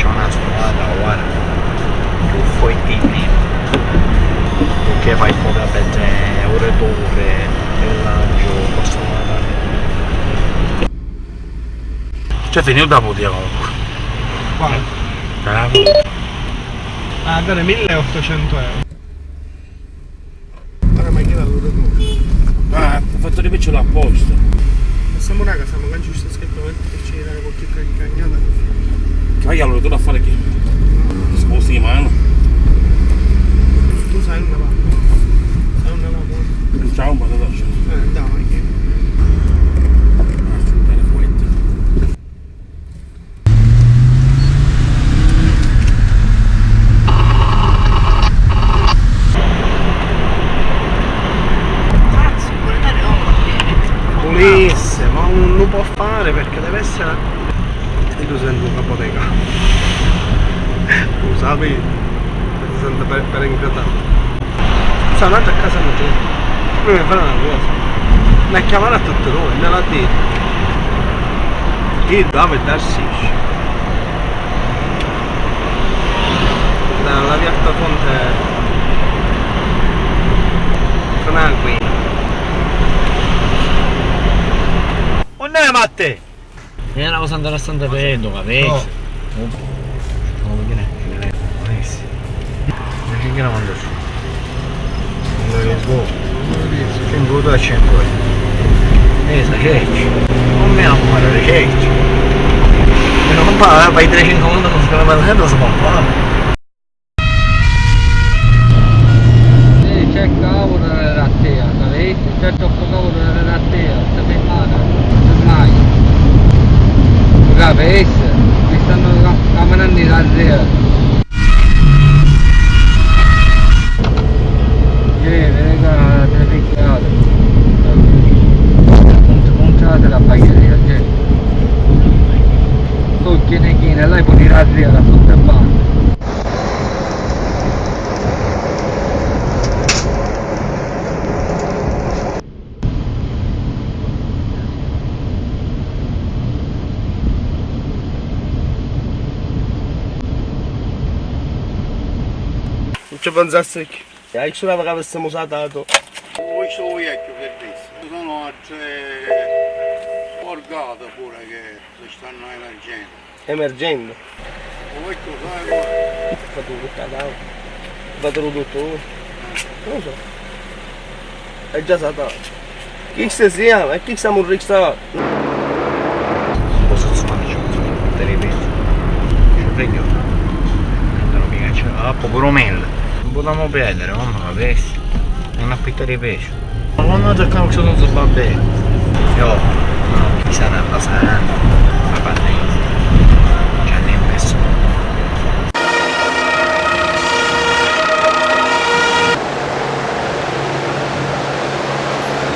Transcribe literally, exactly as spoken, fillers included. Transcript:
Una squadra, guarda. Tu fai team. Perché fai poca per te, ore d'ore, e l'angio, posso guardare. Cioè, finito da podia comunque. Quanto? Dai, la puta. Ah, dai, milleottocento euro. Ora mi chiede allora tu. Ah, ho fatto ripeggio l'apposta. Passiamo una casa, ma non ci sta scritto che ci dare qualche ca-, cagnata. Ma io allora tu da fare che? Sposi di mano. Tu sai una va. Sai una va buona. Ciao, un po' da. Eh, dai, che. Ah, sul telefono. Vulisse, ma non lo può fare perché deve essere. E tu senti un capo di ca. Lo sapevi? Si sente per, per inquietante. Sa, n'altra a casa mia. Prima di fare una cosa, mi ha chiamato a tutte ore, me l'ha detto. Io davo e darsi. Dalla piattafonte tranquillo. Non è matte! È una cosa interessante per tu, capisci? Oh. Oh, che ne, che ne, eh, sì. Ma che ne mando su? Quando riesco? Cinque a cinque. Eh, sa, ceci. Non mi amore, ceci. E non fa, eh, fai trecentomila, non si chiama, non si può fare. Sì, c'è cavolo nella rattea, capito? C'è troppo cavolo nella rattea, sta fermata, ormai. Lo capessi? Mi stanno ca-, camminando in rattea. Eh, vedi che trafficato. Punto, puntate la bagheria, gente. Tu tieni, tieni, lei può tirare via da tutte e bande. Non ci pensassi più. E a chi sunava che avessimo satato? Voi sto vecchio che disse. Sono a tre borgate pure che stanno emergendo. Emergendo. Voi tu sai cosa? Fatelo tutto, dai. Fatelo tutto. Non lo so. È già stato. Chi se sia? E chi siamo restati? Un po' sotto sfascio, te ripeto. Che vedo? Non mi caccia. Ah, pure mille. Non potevamo perdere, mamma, capessi? Non appittare i pesci. Ma quando attaccano ci sono sbabbei. Io, no, chi sarà la sana? La parte